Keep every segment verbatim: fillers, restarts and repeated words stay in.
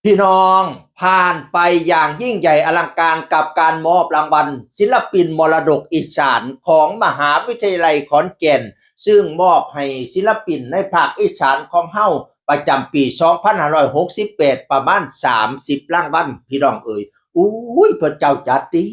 พี่น้อง ผ่านไปอย่างยิ่งใหญ่อลังการกับการมอบรางวัลศิลปินมรดกอีสานของมหาวิทยาลัยขอนแก่น ซึ่งมอบให้ศิลปินในภาคอีสานของเฮาประจำปี สองพันห้าร้อยหกสิบแปด ประมาณ สามสิบ รางวัล พี่น้องเอ๋ย อุ้ย พระเจ้าจัดดี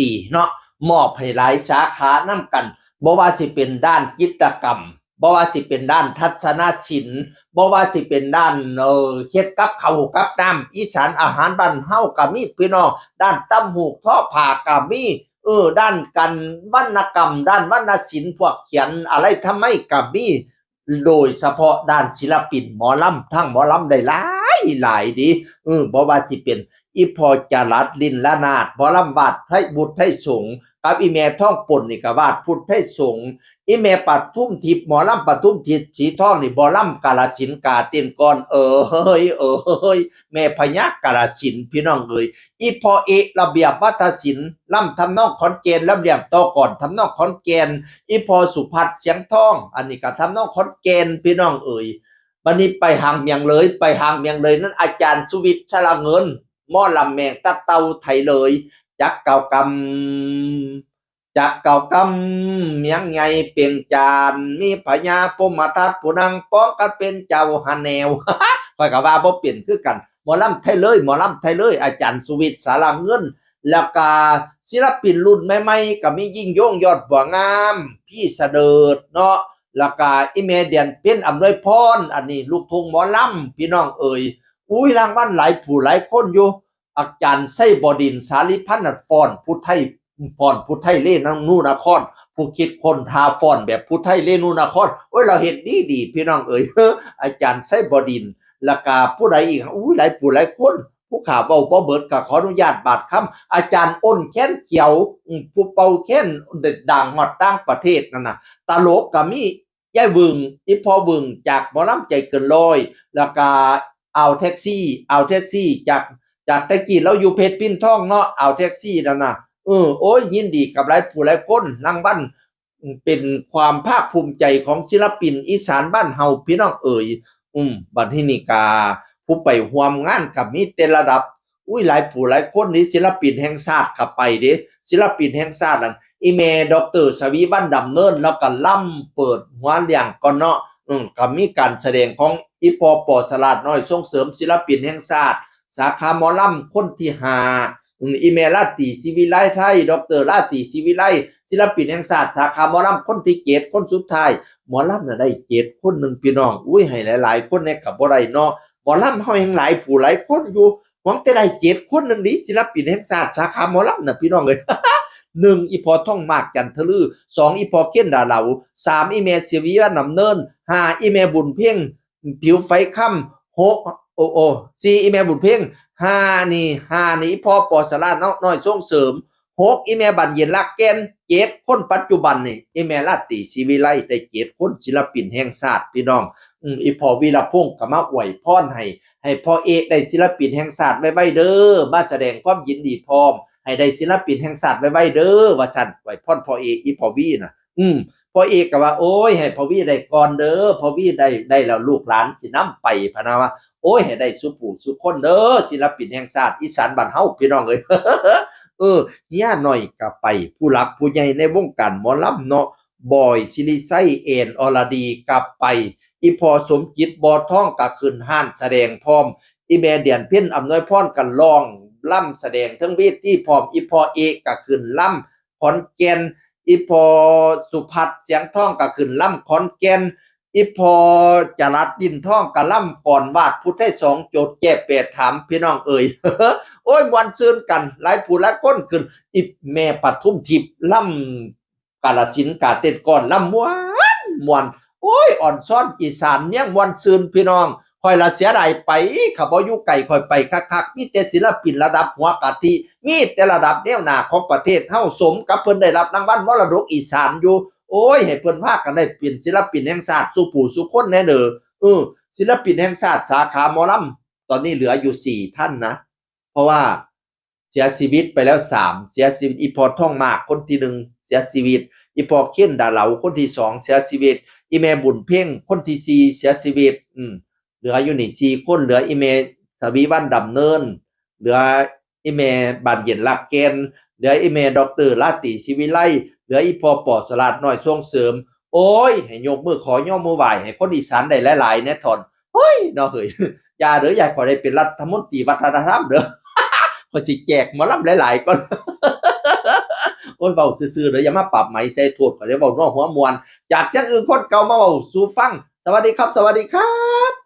ดีเนาะ มอบให้หลายสาขานำกัน บ่ว่าสิเป็นด้านจิตรกรรม บ่ว่าสิเป็นด้านทัศนศิลป์ บ่ว่าสิเป็นด้าน เอ่อ เฮ็ดกับข้าวกับน้ำอีสาน อาหารบ้านเฮาก็มีพี่น้อง ด้านตำหูกทอผ้าก็มี เออ ด้านการวรรณกรรม ด้านวรรณศิลป์ พวกเขียนอะไรทำไมก็มี โดยเฉพาะด้านศิลปินหมอลำ ทั้งหมอลำได้หลายหลายเด้ เออ บ่ว่าสิเป็นอีพ่อจรัส ลิ้นระนาด หมอลำวาดไทยบุตรไทยสงฆ์ กับอีแม่ทองปนนี่ก็วาดพุทธไทยสงฆ์ อีแม่ปทุมทิพย์ หมอลำปทุมทิพย์สีทองนี่ หมอลำกาฬสินธุ์กาเต้นก่อน เอ้ย เอ้ย แม่พญากาฬสินธุ์ พี่น้องเอ๋ย อีพ่อเอะ ระเบียบวัฒนศิลป์ ลำทำนองขอนแก่น ลำเลียงต่อก่อนทำนองขอนแก่น อีพ่อสุพัฒน์ เสียงทอง อันนี้ก็ทำนองขอนแก่น พี่น้องเอ๋ย บัดนี้ไปหางเมียงเลย ไปหางเมียงเลย นั้นอาจารย์สุวิทย์ สระเงิน หมอลำแมงตะเตาไทยเลย จักเก่ากำ จักเก่ากำ เมียงใหญ่เปล่งจาน มีพญาพรหมทัตผู้นั่งป้องกันเป็นเจ้าหันแนว ข้อยก็ว่าบ่เป็นคือกัน หมอลำไทยเลย หมอลำไทยเลย อาจารย์สุวิทย์ สระเงิน แล้วก็ศิลปินรุ่นใหม่ๆ ก็มียิ่งยงยอดบัวงาม พี่เสดิร์ดเนาะ แล้วก็อีแม่เดือนเพ็ญ อำนวยพร อันนี้ลูกทุ่งหมอลำ พี่น้องเอ๋ย อุ้ย รางวัลหลายผู้หลายคนอยู่ อาจารย์ไส้บดินทร์ สาลิพันธ์ น่ะฟ้อนผู้ไทย ฟ้อนผู้ไทยเรนูนคร ผู้คิดค้นท่าฟ้อนแบบผู้ไทยเรนูนคร โอ้ย เราเฮ็ดดีดี พี่น้องเอ๋ย อาจารย์ไส้บดินทร์ แล้วก็ผู้ใดอีก อุ้ย หลายผู้หลายคน ผู้ข้าเว้าบ่เบิด ก็ขออนุญาตบาดคำ อาจารย์อ้นแคนเขียว อืม ผู้เป่าแคนดังฮอดต่างประเทศนั่นน่ะ ตลกก็มี ยายวึง อีพ่อวึง จากหมอลำใจเกินร้อย แล้วก็อ่าวแท็กซี่ อ่าวแท็กซี่ จาก จากแต่กี้เราอยู่เพชรพินทองเนาะ อ่าวแท็กซี่นั่นน่ะ เออ โอ้ย ยินดีกับหลายผู้หลายคน รางวัล อืม เป็นความภาคภูมิใจของศิลปินอีสานบ้านเฮา พี่น้องเอ๋ย อืม บัดนี้นี่กา ผู้ไปร่วมงานก็มีแต่ระดับ อุ้ย หลายผู้หลายคนนี่ ศิลปินแห่งชาติก็ไปเด้ ศิลปินแห่งชาตินั่น อีแม่ด็อกเตอร์สวีวรรณดำเนิน แล้วก็ลำเปิดหัวเรื่องก่อนเนาะ อืม ก็มีการแสดงของอีพ่อ ป.สลาดน้อย ส่งเสริมศิลปินแห่งชาติ สาขาหมอลำคนที่ห้า อืม อีแม่ราตรี ศรีวิไลไทย ด็อกเตอร์ราตรี ศรีวิไล ศิลปินแห่งชาติ สาขาหมอลำคนที่เจ็ด คนสุดท้าย หมอลำน่ะได้เจ็ดคนหนึ่ง พี่น้อง อุ้ย ให้หลายๆคนเนี่ยก็บ่ได้เนาะ หมอลำเฮาแห่งหลายผู้หลายคนอยู่ หวังแต่ได้เจ็ดคนหนึ่งดิ ศิลปินแห่งชาติ สาขาหมอลำน่ะ พี่น้องเอ้ย หนึ่ง อีพ่อทองมาก จันทลือ สอง อีพ่อเคน ดาเหลา สาม อีแม่ศรีวิวัฒน์ดำเนิน ห้า อีแม่บุญเพ็ง ผิวไฟค่ำ หก โอ้ โอ้ สี่ อีแม่บุญเพ็ง ห้า นี่ ห้า นี่ อีพ่อ ป.สลาดน้อย ส่งเสริม หก อีแม่บานเย็น รักแก่น เจ็ด คนปัจจุบันนี่ อีแม่ราตรี ศรีวิไล ได้เจ็ดคน ศิลปินแห่งชาติ พี่น้อง อืม อีพ่อวีรพงษ์ก็มาอวยพรให้ ให้พ่อเอกได้ศิลปินแห่งชาติไวๆเด้อ มาแสดงความยินดีพร้อม ให้ได้ศิลปินแห่งชาติไวๆเด้อ ว่าซั่น อวยพรพ่อเอก อีพ่อวีน่ะ อืม พ่อเอกก็ว่า โอ้ย ให้พ่อวีได้ก่อนเด้อ พ่อวีได้ ได้แล้วลูกหลานสินำไป พะนะว่า โอ้ย ให้ได้สุผู้สุคนเด้อ ศิลปินแห่งชาติอีสานบ้านเฮา พี่น้องเอ้ย เออ เฮียน้อยก็ไป ผู้หลักผู้ใหญ่ในวงการหมอลำเนาะ บอย ศิริชัย แอน อรดี ก็ไป อีพ่อสมจิต บ่อทอง ก็ขึ้นฮ้านแสดงพร้อม อีแม่เดือนเพ็ญ อำนวยพร ก็ร้องลำแสดงเทิงเวทีพร้อม อีพ่อเอกก็ขึ้นลำขอนแก่น อีพ่อสุพัฒน์ เสียงทอง ก็ขึ้นลำขอนแก่น อีพ่อจรัส ดินทอง ก็ลำก่อนวาดพุทธไทยสอง โจทย์แก้แปดถาม พี่น้องเอ๋ย โอ้ย ม่วนซื่นกัน หลายผู้หลายคนขึ้น อีแม่ปทุมทิพย์ลำ กาฬสินธุ์ กาเต้นก่อนลำม่วนม่วน โอ้ย อ่อนซ้อนอีสานเมียงม่วนซื่น พี่น้อง ข้อยละเสียดายไป ข้าบ่อยู่ไกล ข้อยไปคักๆ มีแต่ศิลปินระดับหัวกะทิ มีแต่ระดับแนวหน้าของประเทศเฮา สมกับเพิ่นได้รับรางวัลมรดกอีสานอยู่ โอ้ย ให้เพิ่นพากันได้เป็นศิลปินแห่งชาติสู่ผู้สู่คนแน่เด้อ เออ ศิลปินแห่งชาติสาขาหมอลำ ตอนนี้เหลืออยู่สี่ท่านนะ เพราะว่าเสียชีวิตไปแล้วสาม เสียชีวิต อีพ่อทองมากคนที่หนึ่ง เสียชีวิต อีพ่อเคน ดาเหลาคนที่สอง เสียชีวิต อีแม่บุญเพ็งคนที่สี่ เสียชีวิต อืม เหลืออยู่นี่สี่คน เหลืออีแม่ส สวีวันดำเนิน เหลืออีแม่บานเย็นลากแก่น เหลืออีแม่ดอกเตอร์ราตรีศิวิไล เหลืออีพ่อปอสลาดน้อยส่งเสริม โอ้ย ให้ยกมือขอย่อมือไหว้ให้คนอีสานได้หลายๆแหน่ท่อน โอ้ยเนาะเฮ้ย อย่าเด้อ อย่าขอได้เป็นรัฐมนตรีวัฒนธรรมเด้อ ข้อยสิแจกหมอลำหลายๆก่อน โอ้ย เว้าซื่อๆเด้อ อย่ามาปรับไหมใส่โทษ ข้อยได้เว้านัวหัวม่วน จากเสียงอื่นคนเก่ามาเว้าสู่ฟัง สวัสดีครับ สวัสดีครับ